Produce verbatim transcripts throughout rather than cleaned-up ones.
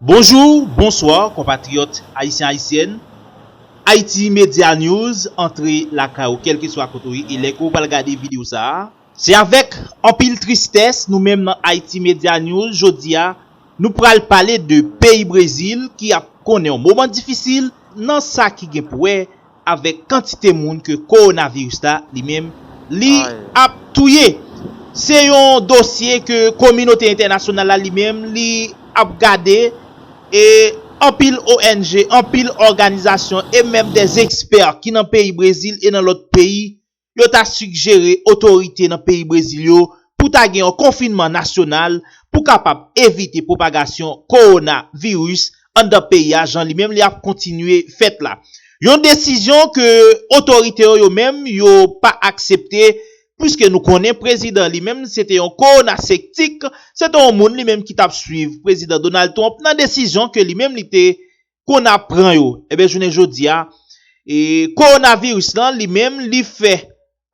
Bonjou, bonswa, konpatriyòt ayisyen, ayisyèn. Haiti Media News, antre lakay ou, kèlkeswa kote w ye, e lè ke w pral gade videyo sa a. Se avèk anpil tristès, nou menm nan Haiti Media News, jodi a, nou pral pale de peyi Brezil ki ap konnen yon moman difisil nan sa ki gen pou wè avèk kantite moun ke kowonaviris la li menm li ap touye. Se yon dosye ke kominote entènasyonal la li menm li ap gade, e anpil O N G, anpil òganizasyon e menm de ekspè ki nan peyi Brezil e nan lòt peyi, yo ta sigjere otorite nan peyi Brezil yo pou ta gen yon konfinman nasyonal pou kapab evite pwopagasyon kowonaviris anndan peyi a, jan li menm li ap kontinye fèt la. Yon desizyon ke otorite yo, yo menm, yo pa aksepte, piske nou konnen prezidan li menm, se te yon kowonaseptik, se te yon moun li menm ki t ap swiv prezidan Donald Trump nan desizyon ke li menm li te konn ap pran yo. Ebyen, jounen jodi a, e, kowonaviris lan, li menm, li fè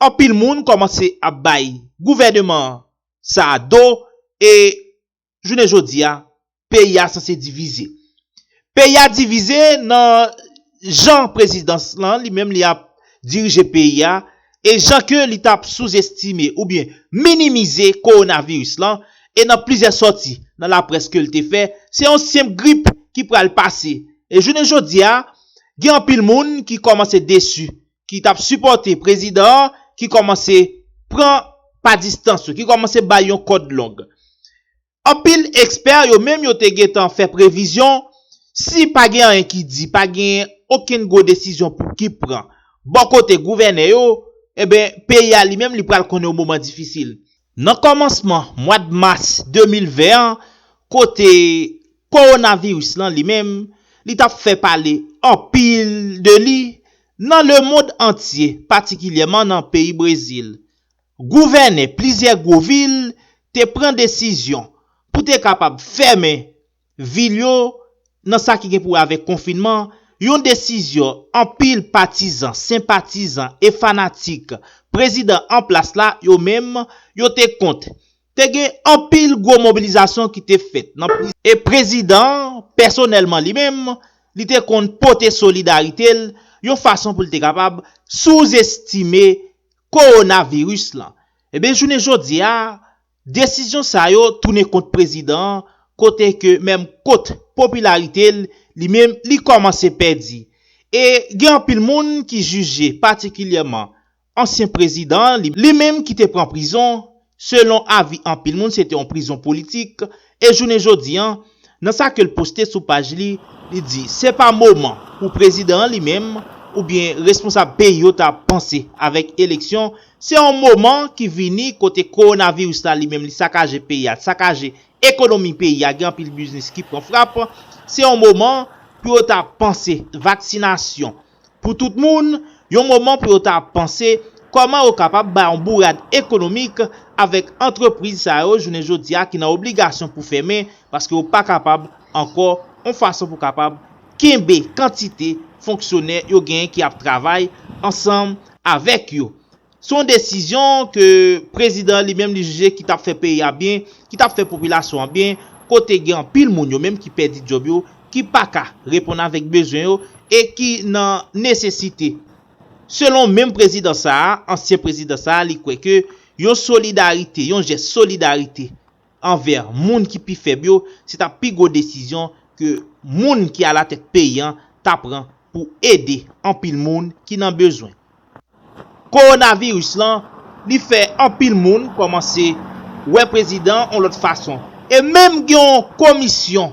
anpil moun kòmanse ap bay gouvènman sa a do, e jounen jodi a, peyi a sanse divize. Peyi a divize nan jan prezidans lan, li menm, li ap dirije peyi a, e jan ke li t ap souzestime oubyen minimize kowonaviris lan, e nan plizyè sòti nan laprès ke l te fè, se yon senp grip ki pral pase. E jounen jodi a, gen anpil moun ki kòmanse desi, ki t ap sipòte prezidan an, ki kòmanse pran pa distans yo, ki kòmanse bay yon kòd long. Anpil ekspè yo menm yo te gentan fè previzyon, si pa gen anyen ki di, pa gen okenn gwo desizyon pou ki pran bò kote gouvènè yo, ebyen, peyi a li menm li pral konnen yon moman difisil. Nan kòmansman mwa d mas de mil ven an, kote kowonaviris lan li menm, li t ap fè pale anpil de li nan lemonn antye, patikilyèman nan peyi Brezil. Gouvènè plizyè gwo vil te pran desizyon pou te kapab fèmen vil yo nan sa ki gen pou wè avèk konfinman, yon desizyon anpil patizan, senpatizan e fanatik prezidan an plas la yo menm yo te kont. Te gen anpil gwo mobilizasyon ki te fèt nan pri-, e prezidan an, pèsonèlman li menm, li te konn pote solidarite l yon fason pou l te kapab souzestime kowonaviris lan. Ebyen, jounen jodi a, desizyon sa yo tounen kont prezidan an, kote ke menm kot popilarite l, li menm, li kòmanse pèdi. E gen anpil moun ki jije patikilyèman ansyen prezidan an, li, li menm ki te pran prizon, selon avi anpil moun, se te yon prizon politik. E jounen jodi a, nan sa ke l poste sou paj li, li di, se pa moman pou prezidan an li menm, oubyen responsab peyi yo ta panse avèk eleksyon, se yon moman ki vini kote kowonaviris la li menm li sakaje peyi a, sakaje ekonomi peyi a, gen anpil biznis ki pran frap, se yon moman pou yo ta panse vaksinasyon pou tout moun, yon moman pou yo ta panse kòman yo kapab bay yon bourad ekonomik avèk antrepriz sa yo jounen jodi a ki nan obligasyon pou fèmen, paske yo pa kapab ankò yon fason pou kapab kenbe kantite fonksyonè yo genyen ki ap travay ansanm avèk yo. Se yon desizyon ke prezidan an li menm li jije ki t ap fè peyi a byen, ki t ap fè popilasyon an byen, kote gen anpil moun yo menm ki pèdi djòb yo, ki pa ka reponn avèk bezwen yo e ki nan nesesite. Selon menm prezidan sa a, ansyen prezidan sa a, li kwè ke yon solidarite, yon jès solidarite anvè moun ki pi fèb yo, se t ap pi gwo desizyon ke moun ki alatèt peyi an ta pran pou ede anpil moun ki nan bezwen. Kowonaviris lan, li fè anpil moun kòmanse wè prezidan an yon lòt fason. E menm gen yon komisyon,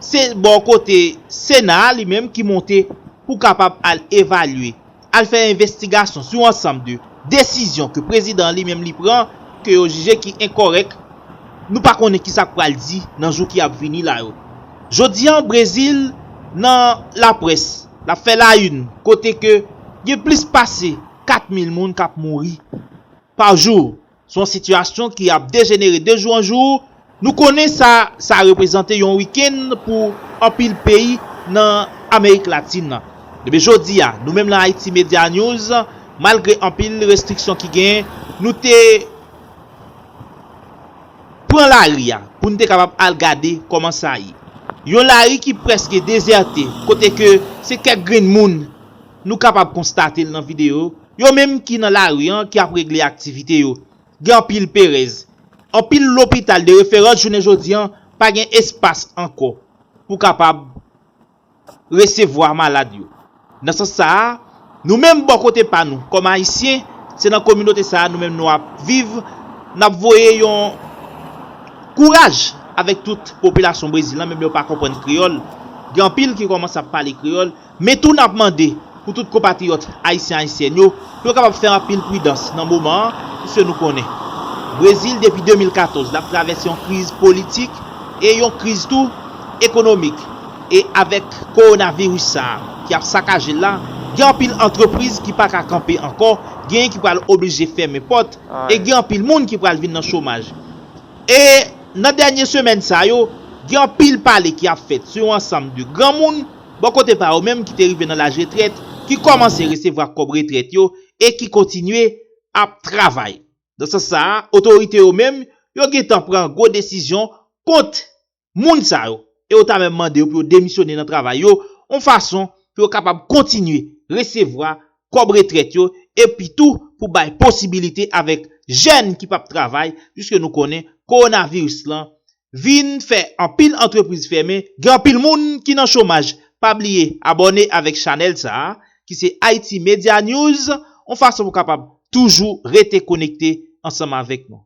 se bò kote Sena a li menm ki monte pou kapab al evalye, al fè envestigasyon sou ansanm de desizyon ke prezidan an li menm li pran, ke yo jije ki enkòrèk. Nou pa konnen kisa k pral di nan jou ki ap vini la yo. Jodi an, Brezil, nan laprès, l ap fè layini, kote ke gen plis pase kat mil moun k ap mouri pa jou. Se yon sitiyasyon ki ap dejenere de jou an jou. Nou konnen sa, sa reprezante yon wikenn pou anpil peyi nan Amerik Latin nan. Depi jodi a, nou menm nan Haiti Media News, malgre anpil restriksyon ki genyen, nou te pran lari a pou n te kapab al gade kòman sa ye. Yon lari ki prèske dezète, kote ke se kèk grenn moun nou kapab konstate l nan videyo, yo menm ki nan lari an ki ap regle aktivite yo. Gen anpil perèz. Anpil lopital de referans jounen jodi an pa gen espas ankò pou kapab resevwa malad yo. Nan sans sa a, nou menm bò kote pa nou, kòm Ayisyen, se nan kominote sa a nou menm nou ap viv, n ap voye yon kouraj avèk tout popilasyon Brezil lan, menm lè yo pa konprann kreyòl. Gen anpil ki kòmanse ap pale kreyòl, men tou n ap mande pou tout konpatriyòt ayisyen ayisyèn yo, pou yo kapab fè anpil pridans nan moman an, piske nou konnen Brezil depi de mil katòz l ap travèse yon kriz politik e yon kriz tou ekonomik. E avèk kowonaviris sa a ki ap sakaje l la, gen anpil antrepriz ki pa ka kanpe ankò, genyen ki pral oblije fèmen pòt, e gen anpil moun ki pral vin nan chomaj. E nan dènye semèn sa yo, gen anpil pale ki ap fèt sou yon ansanm de granmoun bò kote pa yo menm ki te rive nan laj retrèt, ki kòmanse resevwa kòb retrèt yo e ki kontinye ap travay. Nan sans sa a, otorite yo menm, yo gentan pran gwo desizyon kont moun sa yo. E yo ta menm mande yo pou yo demisyone nan travay yo, yon fason pou yo kapab kontinye resevwa kòb retrèt yo, epi tou pou bay posibilite avèk jèn ki p ap travay, piske nou konnen kowonaviris lan vin fè anpil antrepriz fèmen, gen anpil moun ki nan chomaj. Pa bliye abòne avèk chanèl sa a, ki se Haiti Media News, yon fason pou kapab toujou rete konekte ansanm avèk nou.